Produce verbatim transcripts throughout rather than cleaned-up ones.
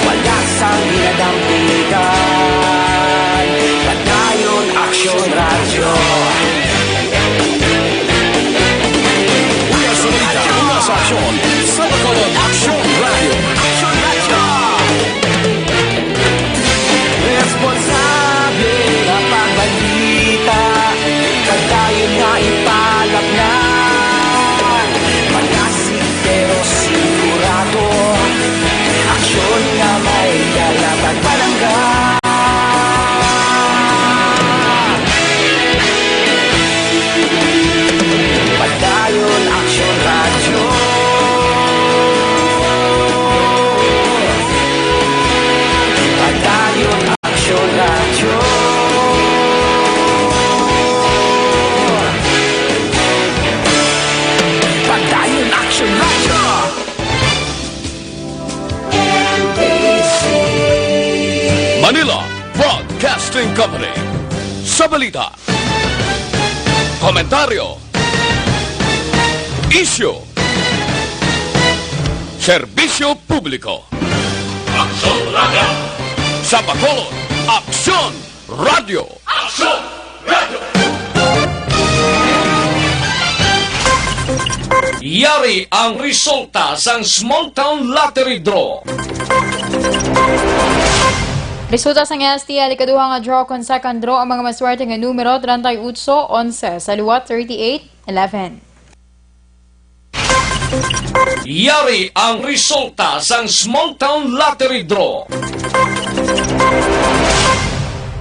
Wala sang ginadampigan. Padayon Aksyon Radyo. Una sa balita, una sa aksyon, sa Bacolod Aksyon Radyo. Aksyon Radyo. Responsable nga pagbalita, padayon nga ipalapnan. Manasi Pero sigurado, aksyon nga may dala pagpalangga. Padayon Aksyon Radyo. Padayon Aksyon Radyo. Padayon Aksyon Radyo. Manila Broadcasting Company. Sa balita, komentaryo, isyu, serbisyo publiko. Aksyon Radyo. Sa Bacolod, Aksyon Radyo. Aksyon Radyo. Yari ang resulta sang Small Town Lottery Draw. Resulta sang S T L ikaduha nga draw kon second draw, ang mga maswerte nga numero treinta y ocho, onse, sa liwat thirty-eight, eleven. Yari ang resulta sang Small Town Lottery Draw.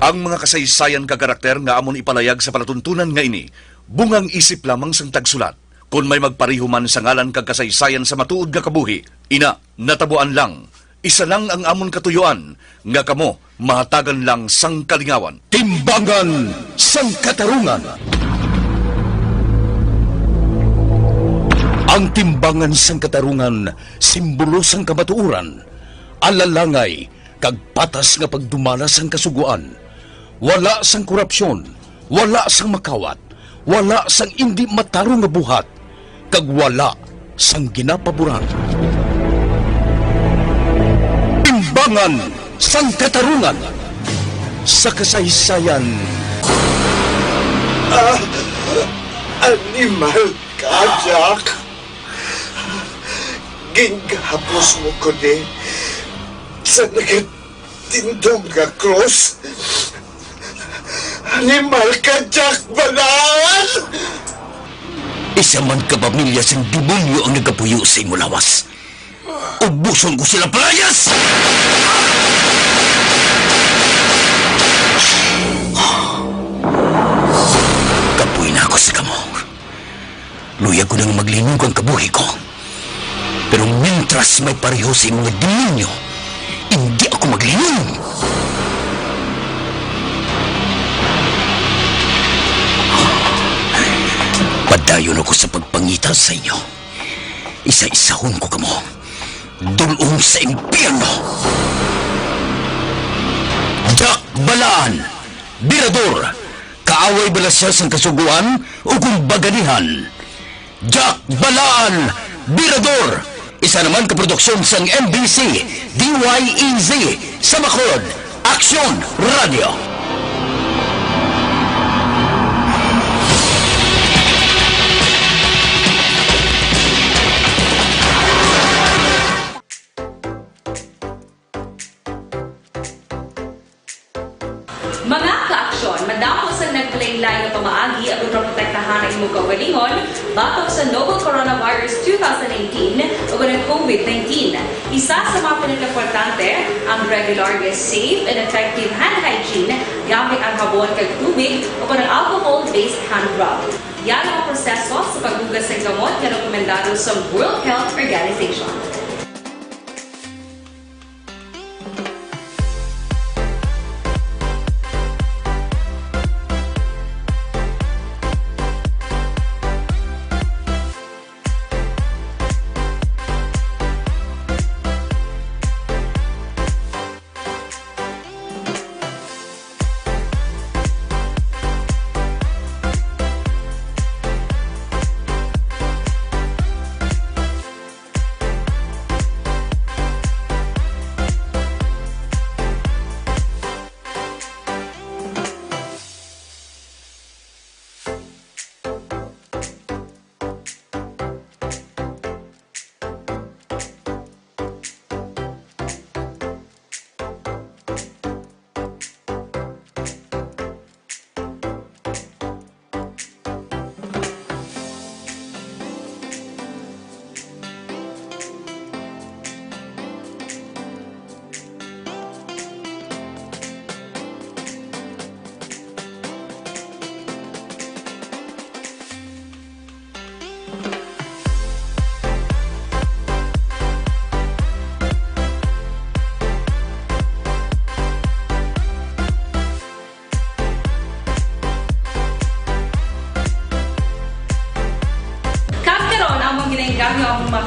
Ang mga kasaysayan kag karakter nga amon ipalayag sa palatuntunan nga ini, bungang isip lamang sang tagsulat. Kon may magpareho man sa ngalan kag kasaysayan sa matuod nga kabuhi, ina, natabuan lang. Isa lang ang amon katuyuan, nga kamo mahatagan lang sang kalingawan. Timbangan sang katarungan. Ang timbangan sang katarungan, simbolo sang kamatuoran, alalangay, kag patas nga pagdumala sang kasugoan. Wala sang korupsyon, wala sang makawat, wala sang indi matarong nga buhat, kag wala sang ginapaboran. Timbangan sang katarungan sa kasaysayan. Ah, animal ka, Jack. Gingapos mo ko ni sa naga- Tindog nga krus. Animal ka, Jack Balaan! Isa man ka pamilya sing demonyo ang nagapuyo sa imo lawas. Ubuson ko sila, palayas! Kapoy na ako sa kamo. Luyag ko nang maglinog ang kabuhi ko. Pero mintras may pareho sa imo nga demonyo, indi ako maglinog. Padayon ako sa pagpangita sa inyo. Isa-isahon ko kamo. Dul-ong sa impyerno. Jack Balaan, Birador, kaaway bala sia sang Kasugoan o kon baganihan? Jack Balaan, Birador, isa naman ka produksyon sang M B C, D Y E Z, sa Bacolod, Aksyon Radio. Mga ka-aksyon, madamo sang nagkalainlain nga pamaagi aron maprotektahan ang imong kaugalingon batok sa novel coronavirus two thousand nineteen o ang COVID nineteen. Isa sa mga pinakaimportante, ang regular nga safe and effective hand hygiene gamit ang habon kag tubig o ang alcohol-based hand rub. Yari ang proseso sa paghugas sang gamot nga rekomendado sa World Health Organization.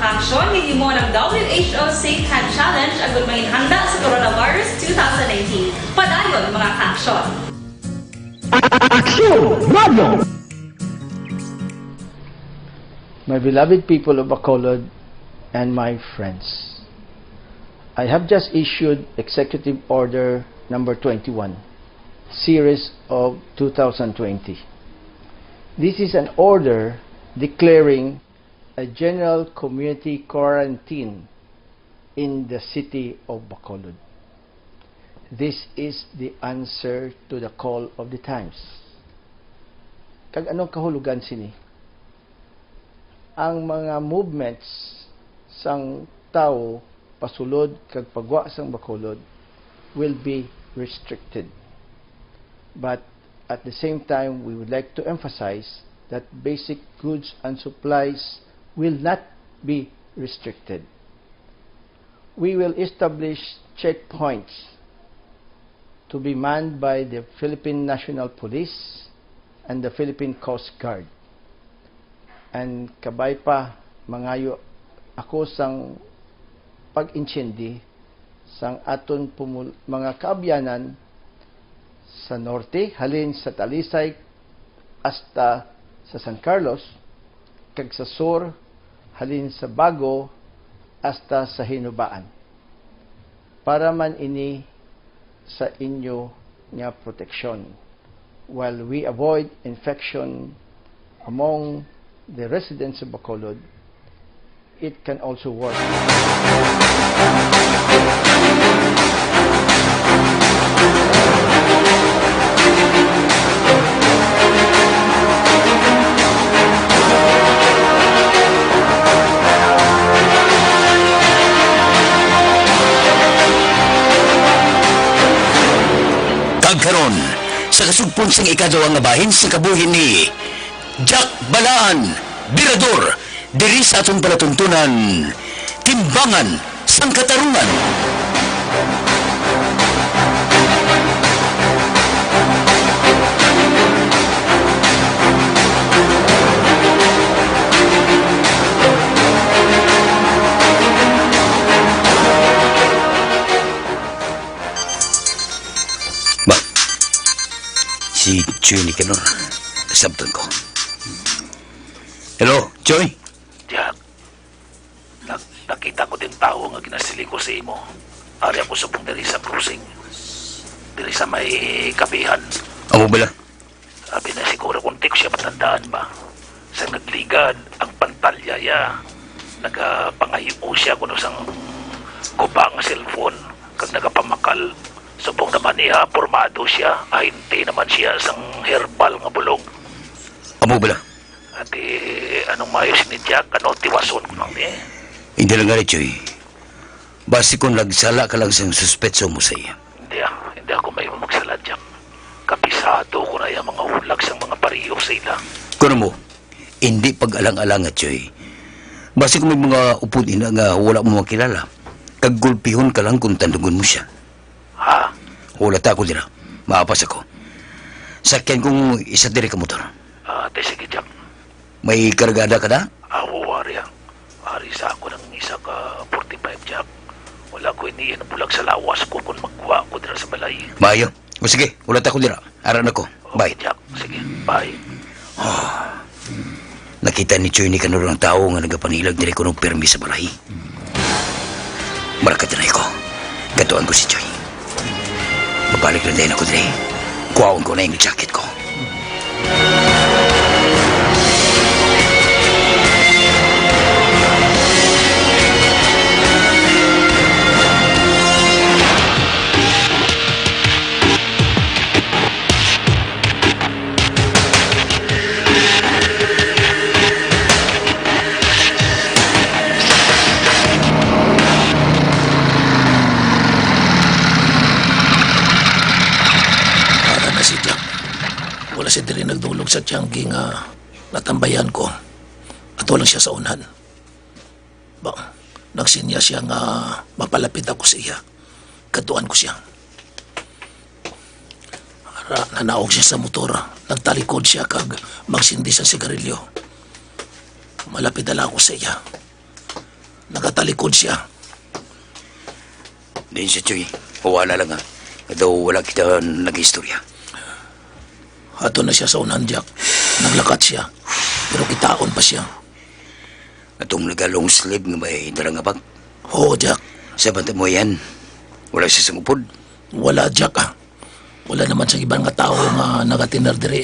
Aksyon, gihimo ng W H O Safe Hand Challenge agud manginhanda sa Coronavirus two thousand nineteen. Padayon, mga kaaksyon! Aksyon Radio! My beloved people of Bacolod and my friends, I have just issued Executive Order Number Twenty-one, Series of two thousand twenty. This is an order declaring a general community quarantine in the city of Bacolod. This is the answer to the call of the times. Kag anong kahulugan sini? Ang mga movements sang tawo pasulod kag pagwa sang Bacolod will be restricted. But at the same time, we would like to emphasize that basic goods and supplies will not be restricted. We will establish checkpoints to be manned by the Philippine National Police and the Philippine Coast Guard. And kabay pa, mangayo ako sang pag-intindi sang aton pumul-, mga kaabyanan sa norte, halin sa Talisay hasta sa San Carlos, kag sa sur, halin sa Bago hasta sa Hinubaan, para man ini sa inyo nga proteksyon, while we avoid infection among the residents of Bacolod, it can also work. Kag karon, sa kasugpon sang ikaduha nga bahin sa kabuhi ni Jack Balaan, Birador, diri sa aton palatuntunan, Timbangan sang Katarungan. Ba, si Joy Nicanor, kasabton ko. Hello, Joy? Jack, nag-, nakita ko ding tawo nga ginasiling ko sa imo. Ari ako subong diri sa crossing. Diri sa may kapihan. Amo bala? Abi na siguro kung di ko siya matandaan ba. Sa nagligad ang pantalya ya, nagapangayo siya kuno sang guba nga cellphone, kag nagapamakal. Subong naman niya, pormado siya, ahente naman siya sang herbal nga bulong. Amo bala? Ati, anong mayo sini, Jack? Ano, tiwason ko lang ni? Hindi lang gani, Joy. Basi kung nagsala ka lang sang suspetso mo sa iya. Hindi, ah. Hindi ako may magsala, Jack. Kabisado ko na yung mga hulag sang mga pareho sa ila. Kuno mo, hindi pag-alang-alanga, Joy. Basi kung may mga upod ina nga wala mo makilala, kag gulpihon ka lang kung tandugon mo siya. Ha? Wala ta ako dira. Maapas ako. Sakyan kong isa diri ka motor. Ah, te, sige, Jack. May kargada ka na? Awo, ari, ah. Ari sa ako ng isa ka forty-five, Jack. Wala ko ini yan bulag sa lawas ko kung magkuha ko dira sa balay. Maayo. O sige, wala ta ako dira. Aran ako. Bye. Okay, Jack. Sige, bye. Ah, nakita ni Joy Nicanor ang tawo nga nagapanilag diri kuno pirmi sa balay. Marakat na ko. Gatuan ko si Joy. Mabalik lang din ako diri. Kuhaon ko na yung jacket ko. Ara na si Jack. Wala siya diri nagdulog sa tiyanggi nga natambayan ko. Ato lang siya sa unhan. Ba, nagsinya siya nga mapalapit ako sa iya. Kadtuan ko siya. Ara, nanaog siya sa motor. Nagtalikod siya kag magsindi sa sigarilyo. Malapit na lang ako sa iya. Nakatalikod siya. Diin siya, Choy? Wala lang, ha. Nga daw wala kita nag-istorya. Ato na siya sa unahan, Jack. Naglakat siya. Pero kitaon pa siya. Atong naga-long sleeve nga may dala nga bag? Oo, Jack. Sa banta mo yan, wala siya sang upod? Wala, Jack, ah. Wala naman sa iban nga tawo nga nagatiner diri.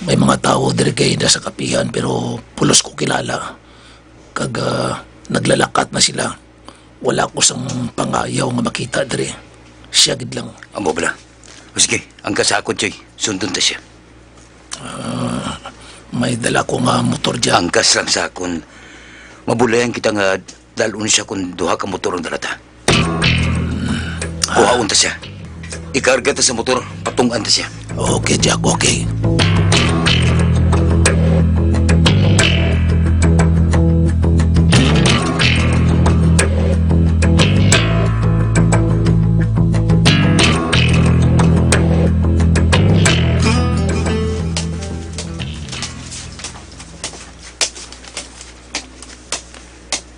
May mga tawo diri kay da sa kapihan, pero pulos ko kilala. Kag, ah, naglalakat na sila. Wala ko sang pangayaw nga makita diri. Siya gid lang. Amo bala. O sige, angkas sa akon, Choy. Sundon ta siya. Ah, may dala ko nga motor dyan. Angkas lang sa akon. Mabulayan kita nga dalon siya kung duha ka motor ang dala ta. Kuhaon ta siya. Ikarga ta sa motor, patungan ta siya. Okay, Jack, okay.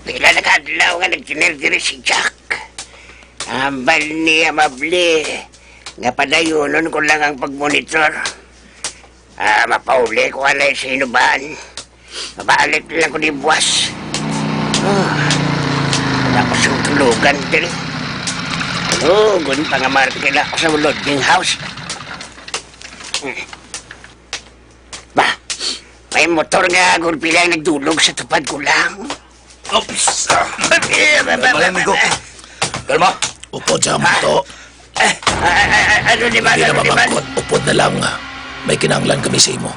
Pila na ka adlaw nga nagtinir diri si Jack. Ambal ni Amable nga padayonon ko lang ang pagmonitor. Ah, mapauli ko anay sa inuban. Mabalik na lang ko di buwas. Ah, tapos ang tulugan diri. Tulugon pa nga markil ako sa lodging house. Ba, may motor nga gulpi lang nagdulog sa tupad ko lang. Oops. Ah. Kalma lang, amigo. Kalma. Upod sa amin to. Eh, ah, ah, ah, ano ni Hindi na Ano ni mamangkot. Upod na lang. May kinahanglan kami sa imo.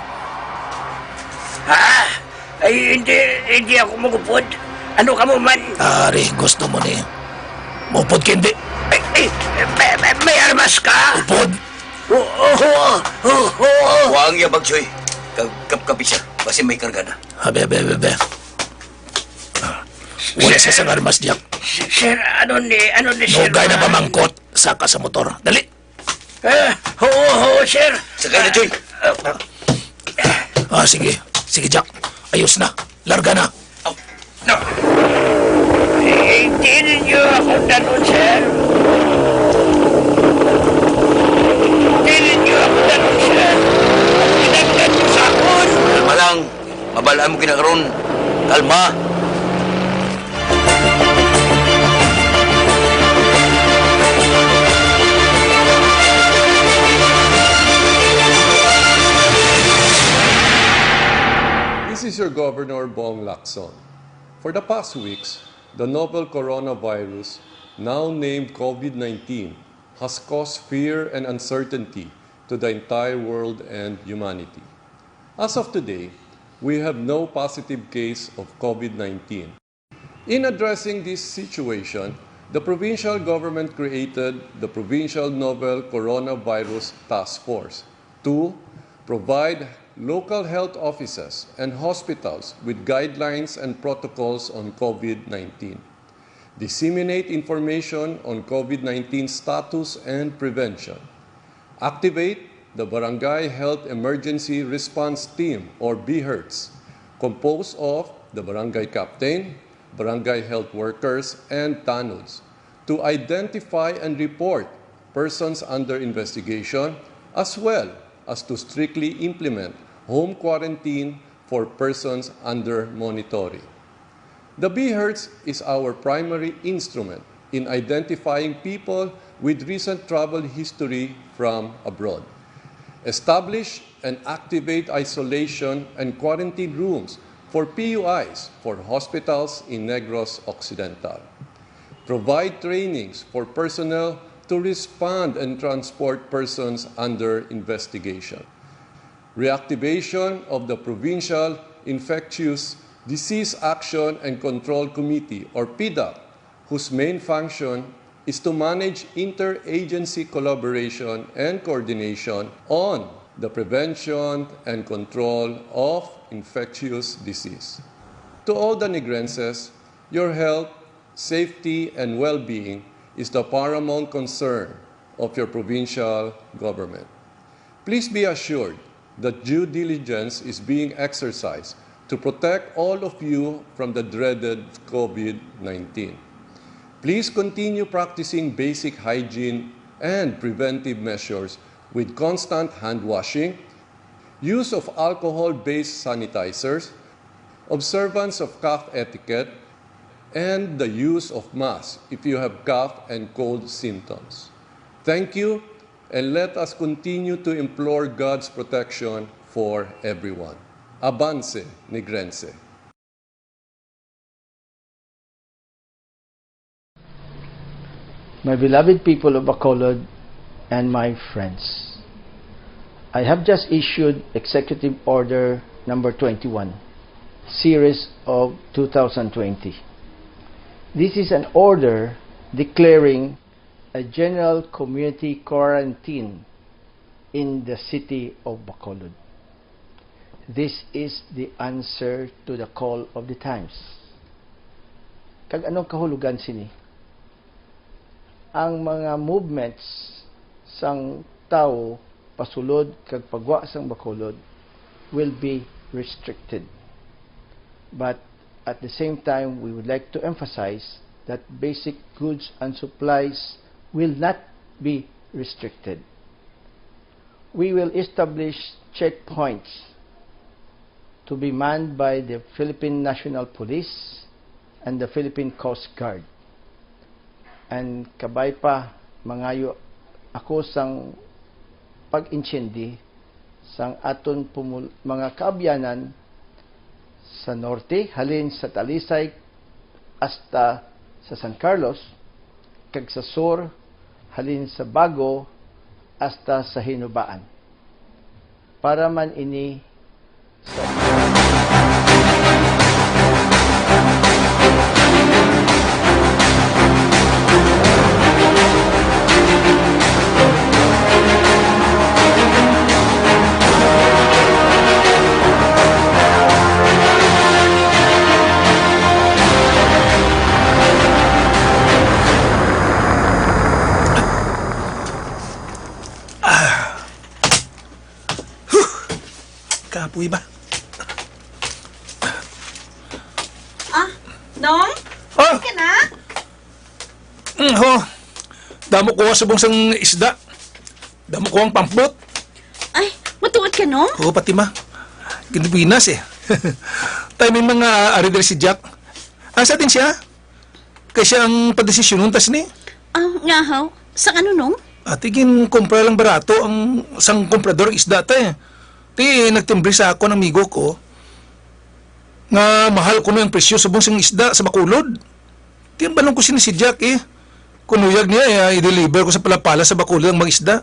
Ha? Ay, hindi, hindi ako magupod. Ano ka mo man? Ari, gusto mo ni. Maupod ka, hindi. Ay, ay, may, may, may armas ka? Upod. Oo, oo, oo, oo. Kuha ang iyang bag, Choy. Kag-, kap-, kapi siya. Basi may karga na. Abi, abi, abi, abi. Ah, wala Sir, siya sang armas, Jack. S-, sir, ano ni, ano ni, sir, Nugay na ah, pamangkot. Saka sa motor. Dali. Ah, oo, oo, sir. Sakay na, Choy. Ah, Ah, sige. Sige, Jack. Ayos na. Larga na. Oh, no. Eh, hindi ninyo ako tanong, sir. Hindi ninyo ako tanong, sir. Pinagkat mo sa akon. Kalma lang. Mabalaan mo kinakaron. Kalma. This is your Governor, Bong Lacson. For the past weeks, the novel coronavirus, now named COVID nineteen, has caused fear and uncertainty to the entire world and humanity. As of today, we have no positive case of COVID nineteen. In addressing this situation, the provincial government created the Provincial Novel Coronavirus Task Force to provide local health offices and hospitals with guidelines and protocols on COVID nineteen, disseminate information on COVID nineteen status and prevention, activate the Barangay Health Emergency Response Team, or BHERTs, composed of the barangay captain, barangay health workers, and tanods, to identify and report persons under investigation, as well as to strictly implement home quarantine for persons under monitoring. The BHERTs is our primary instrument in identifying people with recent travel history from abroad. Establish and activate isolation and quarantine rooms for P U Is for hospitals in Negros Occidental. Provide trainings for personnel to respond and transport persons under investigation. Reactivation of the Provincial Infectious Disease Action and Control Committee, or PDAC, whose main function is to manage interagency collaboration and coordination on the prevention and control of infectious disease. To all the Negrenses, your health, safety, and well-being is the paramount concern of your provincial government. Please be assured that due diligence is being exercised to protect all of you from the dreaded COVID nineteen. Please continue practicing basic hygiene and preventive measures with constant hand washing, use of alcohol-based sanitizers, observance of cough etiquette, and the use of masks if you have cough and cold symptoms. Thank you, and let us continue to implore God's protection for everyone. Avance, Negrense. My beloved people of Bacolod and my friends, I have just issued Executive Order number twenty-one, series of two thousand twenty. This is an order declaring a general community quarantine in the city of Bacolod. This is the answer to the call of the times. Kag anong kahulugan sini? Ang mga movements sang tawo pasulod kag pagwa sang Bacolod will be restricted. But at the same time, we would like to emphasize that basic goods and supplies will not be restricted. We will establish checkpoints to be manned by the Philippine National Police and the Philippine Coast Guard. And kabay pa, mangayo ako sang pag-intindi sang aton pumul-, mga kaabyanan sa norte, halin sa Talisay hasta sa San Carlos, kag sa sur, halin sa Bago hasta sa Hinubaan. Para man ini sa Ah. Huh. Kapoy ba? Ah, Nong? Oh, Ka na? Mm, ho. Damo ko subong sang isda. Damo ko ang pampot. Ay, matuod ka, Nong? Oo, pati ma. Ginabinas eh. Timing mga ari diri si Jack. Asa din siya? Kay siya ang padesisyonon tas ni. Ah, nga haw. Sa ano, Nong? Ati gin kumpra lang barato ang sang komprador ang isda ta eh. Ti nagtimbre sa ako ang amigo ko nga mahal kuno ang presyo subong sang isda sa Bacolod. Ti ang balong ko sini si Jack eh. Kunuyag niya eh, i-deliver ko sa Palapala sa Bacolod ang mga isda.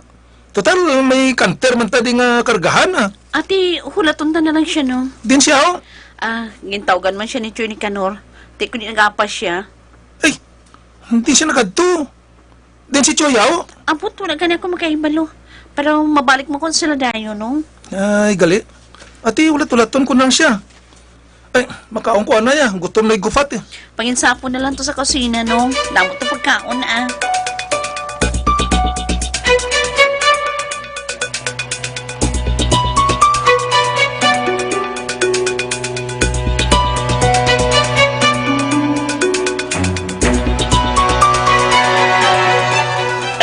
Total, may kanter man ta di nga kargahan ah. Ati, hulaton ta na lang siya, no? Din siya oh. Ah, gintawgan man siya ni Choy Nicanor. Ti ko di nag-apas siya. Ay, hindi siya nakadto. Din si Choy oh. Abot, wala gani ako makahibalo. Pero mabalik mo ko sila dayo, no? Ay, gali. Ati, ulat-ulaton ko nang siya. Ay, makaon ko anay ah. Gutom na gufat eh. Panginsapon na lang to sa kusina, no? Damo to pagkaon, ah.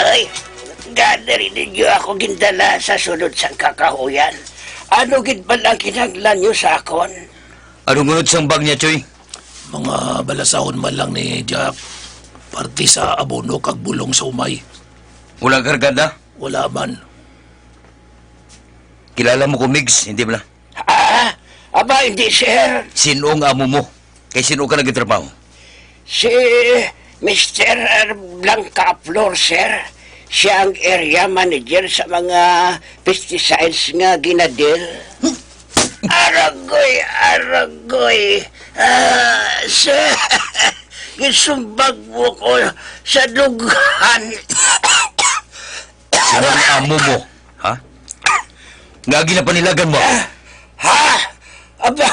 Ay, gani rin ninyo ako gindala sa sulod sang kakahuyan. Ano gid man ang kinahanglan nyo sa akon? Ano ngunod sang bag niya, Choy? Mga balasahon man lang ni Jack. Parte sa abono kag bulong sa umay. Wala kargada? Wala man. Kilala mo ko, Migs, hindi bala? Ah, aba, hindi, sir. Sino ang amo mo? Kay sino ka nagtrabaho? Si Mister Blanca Flor, sir. Siya ang area manager sa mga pesticides nga ginadil. Aragoy, aragoy. Ah, sir, gisumbag mo ko sa dughan. Sino ang amo mo? Ha? Nga ginapanilagan mo ako? Ha? Aba,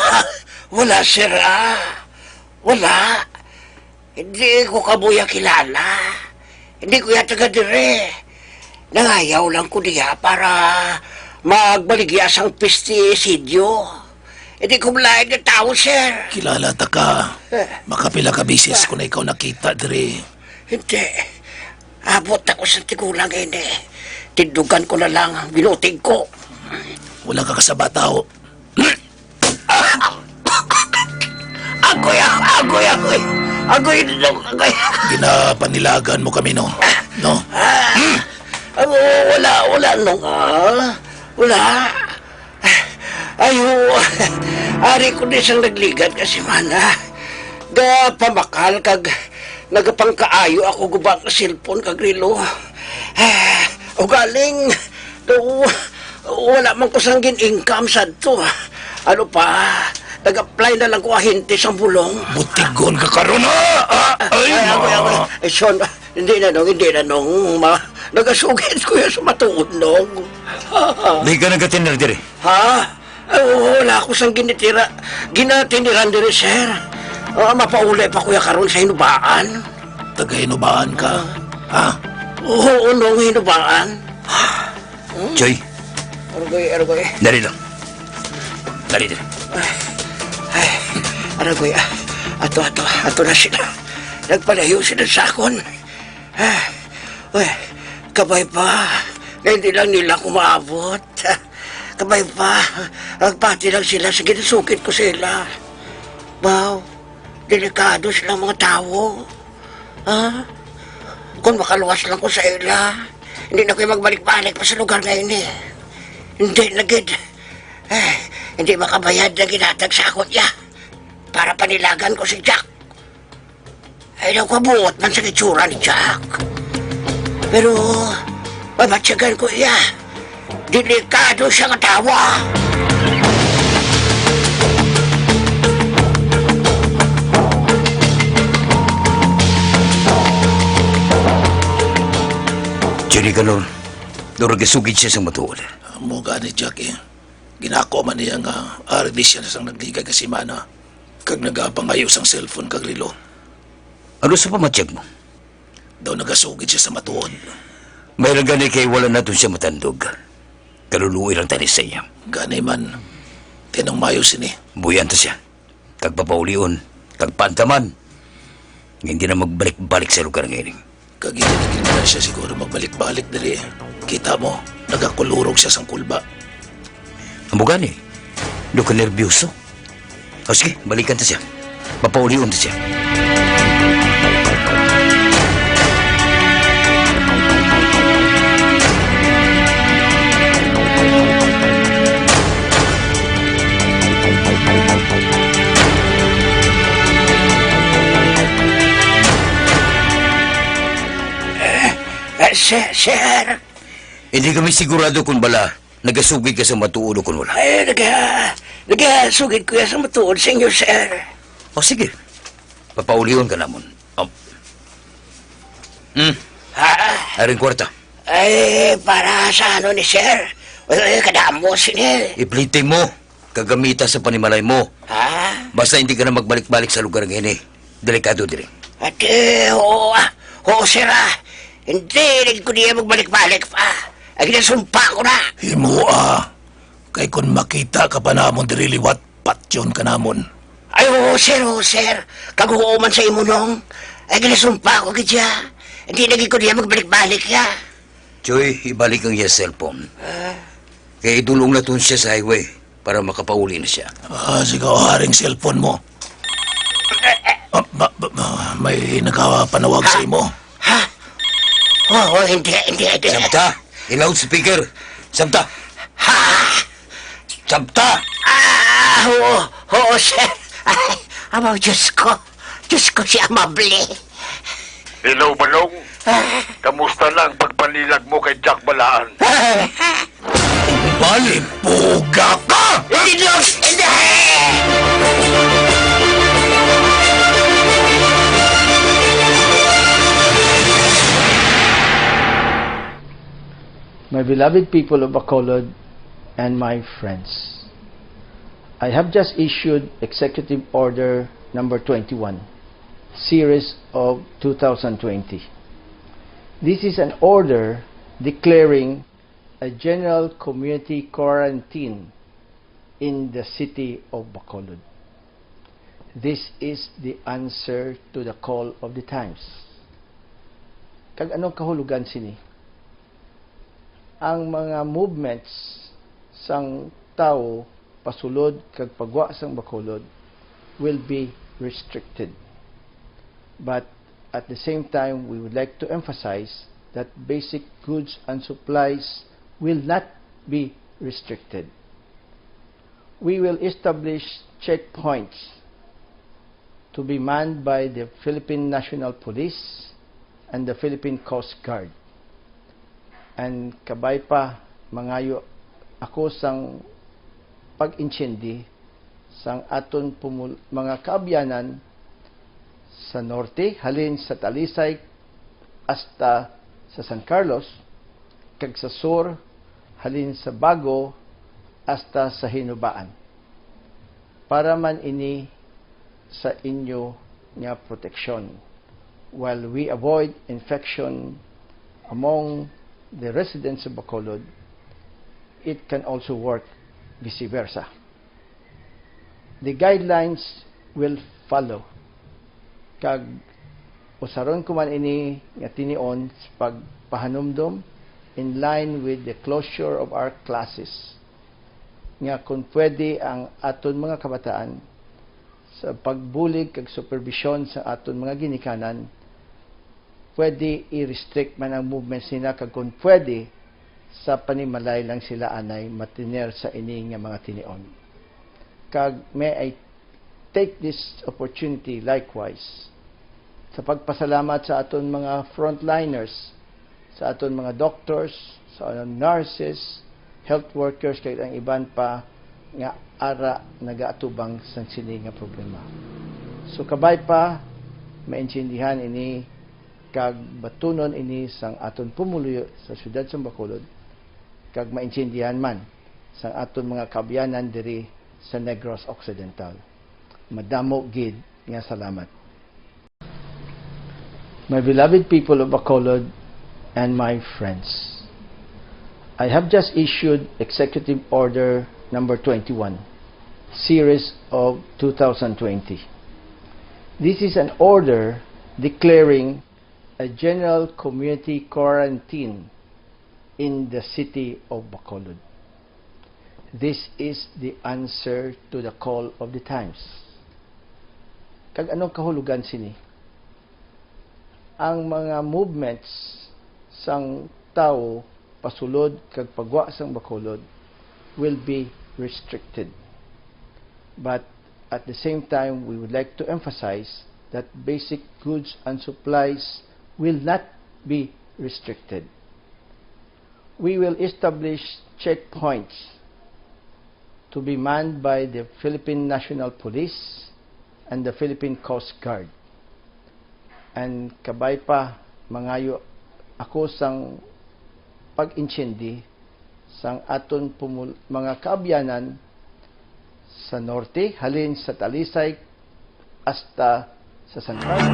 wala, sir, ah. Wala. Hindi ko kabuya kilala. Hindi ko ya taga dire. Nangayaw lang ko diya para magbaligya sang pestisidyo. Hindi ko malain nga tawo, sir. Kilala ta ka. Eh. Makapila ka bisis ko na ikaw nakita diri. Hindi. Abot ako sa tigulang ini. Tindugan ko na lang ang binuting ko. Wala ka kasabataw. Agoy, agoy, agoy. Agoy, Nong, agoy. Ginapanilagan mo kami, no? No? Ah, ah, wala, wala, Nong, ah. Wala. Ay, oo. Ari ko di sang nagligad nga semana. Gapamakal kag nagapangkaayo ako guba nga cellphone kag relo. Ah, ugaling, daw, wala man ko sang gin-income sadto. Ano pa, nag-apply na lang ko ahente sang bulong. Butigon ka karon, ha? Ah, ay, ay, ako, ma. Ako. Ay, Sean, hindi na, Nong, hindi na, Nong. Ma, nagasugid ko yan sa matuod, Nong. Di ka nagatinir diri? Ha? Ay, wala ko sang ginitira. Ginatiniran diri, sir. Ah, mapauli pa ko ya karon sa Hinubaan. Taga Hinubaan ka, ha? Oo, Nong, Hinubaan. Hmm? Joy. Argoy, argoy. Dali lang. Dali, dali. Ay, ay, argoy, ah. Ato, ato, ato na sila. Nagpalayo sila sa akon. Ah, uy, kabay pa. Nga hindi lang nila ako maabot. Kabay pa. Nagpati lang sila sa ginasugid ko sa ila. Wow, delikado silang mga tawo. Ha? Kung makaluwas lang ko sa ila, hindi na ko'y magbalik-balik pa sa lugar nga ini. Hindi na gid. Eh, hindi makabayad na ginatag sa akon niya para panilagan ko si Jack. Ay, daw kabuot man sa itsura ni Jack. Pero, mabatyagan ko iya. Delikado siya nga tawa. Jenny Galon, daw nagasugid siya sa matuod. Amo gani, Jack, eh. Ginako man niya nga ari di siya sang nagligad nga semana, kag nagapangayo sang cellphone kag relo. Ano sa pamatyag mo? Daw nagasugid siya sa matuod. May lang gani kay wala naton siya matandog. Kaluluoy lang tani sa iya. Gani man, tinong mayo sini. Buyan ta siya. Kag papaulion, kag paantaman, nga hindi na magbalik-balik sa lugar nga ini. Kag hindi na gid na siya siguro magbalik-balik diri. Kita mo, nagakulurog siya sang kulba. Amo gani, daw ka nerbiyoso. O sige, balikan ta siya. Papaulion ta siya. Eh, eh, sir, sir. Hindi kami sigurado kung bala nagasugid ka sa matuod o kung wala. Ay, naga-, nagasugid ko ya sa matuod sa inyo, sir. O sige, papaulihon ka namon. O. Hmm. Ha? Aring kwarta. Ay, para sa ano ni sir? Ay, kadamo sini. Iplite mo. Kagamita sa panimalay mo. Ha? Basta hindi ka na magbalik-balik sa lugar nga ini. Delikado diri. Ate, oo, ah. Oo, sir, ah. Hindi, hindi ko niya magbalik-balik pa. Ay, ginasumpa ko na. Himo, ah. Kay kun makita ka pa namon diri liwat, patyon ka namon. Ay, oo, sir, oo, sir. Kag oo man sa imo, Nong. Ay, ginasumpa ko gid siya. Hindi lagi ko niya magbalik-balik ya. Joy, ibalik ang iya cellphone. Ah. Kay idulong naton siya sa highway para makapauli na siya. Ah, sige, oh, aring cellphone mo. Ah, ba, ba, ba, may nagapanawag sa imo. Ha? Oh, oh, hindi, hindi, hindi. Sabta, i-loudspeaker. Sabta. Ha? Sabta. Ah, oo, oo, sir. Ay, amaw, Diyos ko. Diyos ko, si Amable. Hello, Manong. Ah. Kamusta na ang pagpanilag mo kay Jack Balaan? Ah. Balipuga ka! Hindi, Diyos! Hindi! My beloved people of Bacolod and my friends, I have just issued Executive Order number twenty-one, series of two thousand twenty. This is an order declaring a general community quarantine in the city of Bacolod. This is the answer to the call of the times. Kag anong kahulugan sini? Ang mga movements sang tawo pasulod kag pagwa sang Bacolod will be restricted. But at the same time, we would like to emphasize that basic goods and supplies will not be restricted. We will establish checkpoints to be manned by the Philippine National Police and the Philippine Coast Guard. And kabay pa, mangayo ako sang pag-intindi sang aton pumul-, mga kaabyanan sa norte, halin sa Talisay hasta sa San Carlos, kag sa sur, halin sa Bago hasta sa Hinubaan, para man ini sa inyo nga proteksyon, while we avoid infection among the residents of Bacolod, it can also work vice versa. The guidelines will follow. Kag usaron ko man ini nga tinion sa pagpahanumdom in line with the closure of our classes, nga kung pwede ang aton mga kabataan sa pagbulig kag superbisyon sa aton mga ginikanan, pwede i-restrict man ang movements nila, kag kung pwede, sa panimalay lang sila anay matiner sa ini nga mga tinion. Kag may I take this opportunity likewise sa pagpasalamat sa aton mga frontliners, sa aton mga doctors, sa nurses, health workers, kag ang iban pa nga ara nagaatubang sang sini nga problema. So, kabay pa, maintindihan ini kag batunon ini sang aton pumuluyo sa siyudad sang Bacolod, kag maintindihan man sang aton mga kaabyanan diri sa Negros Occidental. Madamo gid nga salamat. My beloved people of Bacolod and my friends, I have just issued Executive Order Number twenty-one, Series of two thousand twenty. This is an order declaring a general community quarantine in the city of Bacolod. This is the answer to the call of the times. Kag anong kahulugan sini? Ang mga movements sang tawo pasulod kag pagwa sang Bacolod will be restricted. But at the same time, we would like to emphasize that basic goods and supplies will not be restricted. We will establish checkpoints to be manned by the Philippine National Police and the Philippine Coast Guard. And kabay pa, mangayo ako sang pag-intindi sang aton pumul-, mga kaabyanan sa norte, halin sa Talisay hasta sa San Carlos.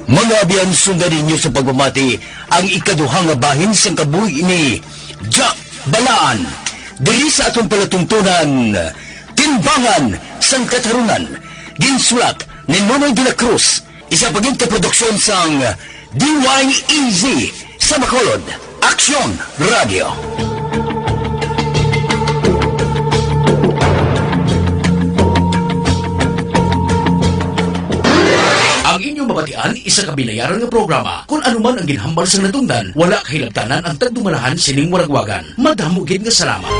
Mga abyan, sundan ninyo sa pagpamati ang ikaduha nga bahin sang kabuhi ni Jack Balaan diri sa aton palatuntunan, Timbangan sang Katarunan, ginsulat ni Nonoy de la Cruz, isa pa gid ka produksyon sang D Y E Z sa Bacolod, Aksyon Radio. Ang inyong mabatian, isa ka binayaran nga programa. Kung ano man ang ginhambal sa natundan, wala kahilabtanan ang tagdumalahan sining waragwagan. Madamo gid nga salamat.